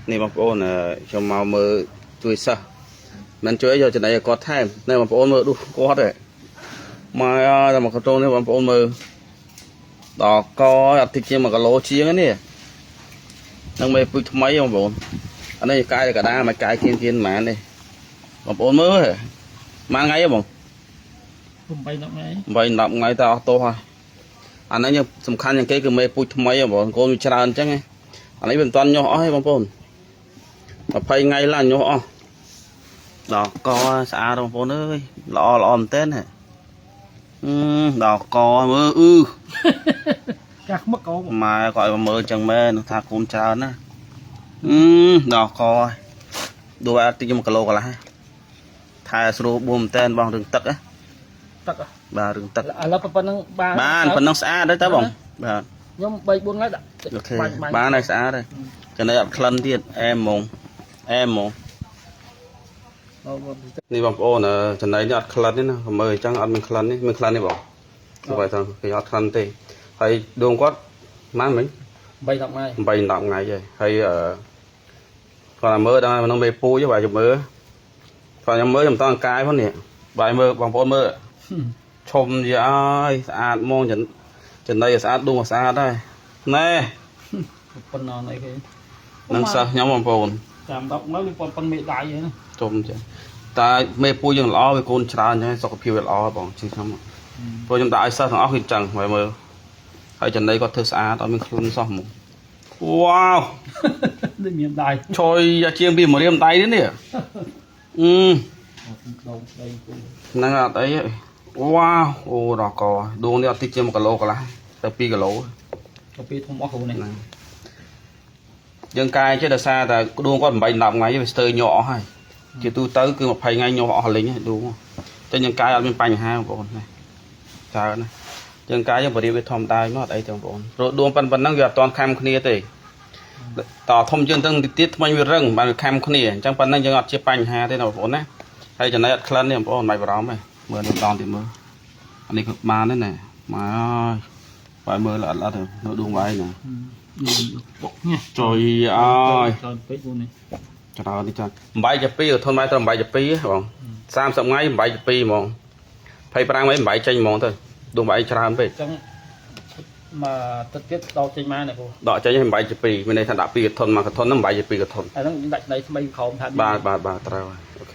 នេះបងប្អូនខ្ញុំមកមើលជួយសិស្សមិនជួយយកចំណីឲ្យគាត់ថែមនេះបងប្អូនមើលឌុះគាត់ទេមកតែមកកន្ទងនេះបងប្អូនមើលដល់កអត់តិចជាង1គីឡូជាងនេះនឹងមេពូជថ្មីបងប្អូនអានេះកាយកដាមកកាយគៀនគៀនប៉ុន្មាននេះបងប្អូនមើលប៉ុន្មានថ្ងៃហ៎បង 8 10ថ្ងៃ 8 10ថ្ងៃតើអស់ទោសហើយអានេះយើងសំខាន់ជាងគេគឺមេពូជថ្មីបងប្អូនកូនវាច្រើនអញ្ចឹងអានេះវាមិនទាន់ញាស់អស់ទេបងប្អូន20ថ្ងៃឡើងញាស់អស់ដល់កស្អាតបងប្អូនអើយល្អល្អមែនទែនហ៎ដល់កមើលអឺ កាខ្មឹកកោ ម៉ែគាត់ឲ្យមើលអញ្ចឹងមែនថាកូនច្រើនណាអឺដល់កដូចអត់តិច1គីឡូកន្លះថែស្រួលបួមមែនទែនបងរឿងទឹក ទឹក បាទរឿងទឹក ឥឡូវប៉ុណ្ណឹងបាន បានប៉ុណ្ណឹងស្អាតដែរតើបងបាទ ខ្ញុំ3 4ថ្ងៃដាក់ OK បានហើយស្អាតហើយចំណីអត់ក្លិនទៀតអែមហ្មងអែមហ្មងនេះបងប្អូនចំណីនេះអត់ក្លិនទេណាមើលអញ្ចឹងអត់មានក្លិននេះមានក្លិនទេបងបើថាគេអត់ក្លិនទេហើយដួងគាត់ម៉ានមិញ 8 10ថ្ងៃ 8 10ថ្ងៃហើយហើយគាត់មើលដល់ក្នុងមេពូជបាទខ្ញុំមើលគាត់ខ្ញុំមើលខ្ញុំតកាយផងនេះបាទមើលបងប្អូនមើលឈុំជាអើយស្អាតហ្មងចំណីស្អាតដួងស្អាតដែរណែ ប៉ុណ្ណឹងអីគេ នឹងសិស្សខ្ញុំបងប្អូន តាម10ថ្ងៃវាប៉ុនមេដៃហ្នឹង ជុំចឹងតែមេពូយើងល្អវាកូនច្រើនចឹងសុខភាពវាល្អបងជឿខ្ញុំព្រោះខ្ញុំដាក់ឲ្យសិស្សទាំងអស់គឺចឹងហើយមើលហើយចំណីគាត់ធ្វើស្អាតអត់មានក្លិនសោះហ្មងវ៉ាវ ដូចមានដៃ ឆយជាងពីម្រាមដៃនេះអឺ ដងស្ដីពូ ហ្នឹងអត់អីវ៉ាវអូដល់កដួងនេះអត់តិចជាង1គីឡូកន្លះទៅ2គីឡូ ទៅពីធំអស់គ្រូនេះ យើងកាយចេះដោយសារតែដួងគាត់8 10ថ្ងៃវាស្ទើរញាក់អស់ហើយជាទូទៅគឺ20ថ្ងៃញាក់អស់លេងហើយដួងតែយើងកាយអត់មានបញ្ហាបងប្អូនណាច្រើនណាយើងកាយយើងបរិយាវាធម្មតាមកអត់អីទេបងប្អូនព្រោះដួងប៉ុណ្ណឹងវាអត់ទាន់ខំគ្នាទេតធំជាងទៅទៀតថ្មិញវារឹងបានវាខំគ្នាអញ្ចឹងប៉ុណ្ណឹងយើងអត់ជាបញ្ហាទេណាបងប្អូនណាហើយចំណែកអត់ក្លិនទេបងប្អូនមិនបារម្ភទេមើលនេះម្ដងទៀតមើលអានេះក៏បានដែរណាមកហើយបាយមើលល្អិតៗនៅដួងបាយណា បុកនេះ ចុយអើយ ច្រើនពេកពូនេះ ច្រើននេះចា8ជា2ធនបាយត្រឹម8ជា2បង30ថ្ងៃ8ជា2ហ្មង25ថ្ងៃ8ចេញហ្មងទៅដួងបាយច្រើនពេក អញ្ចឹងមកទឹកទៀតដកចេញមកនេះពូ ដកចេញឲ្យ8ជា2មានន័យថាដាក់2កធន1កធនហ្នឹង8ជា2កធន អាហ្នឹងដាក់ដីថ្មីក្រោមថា បាទបាទបាទត្រូវហើយ OK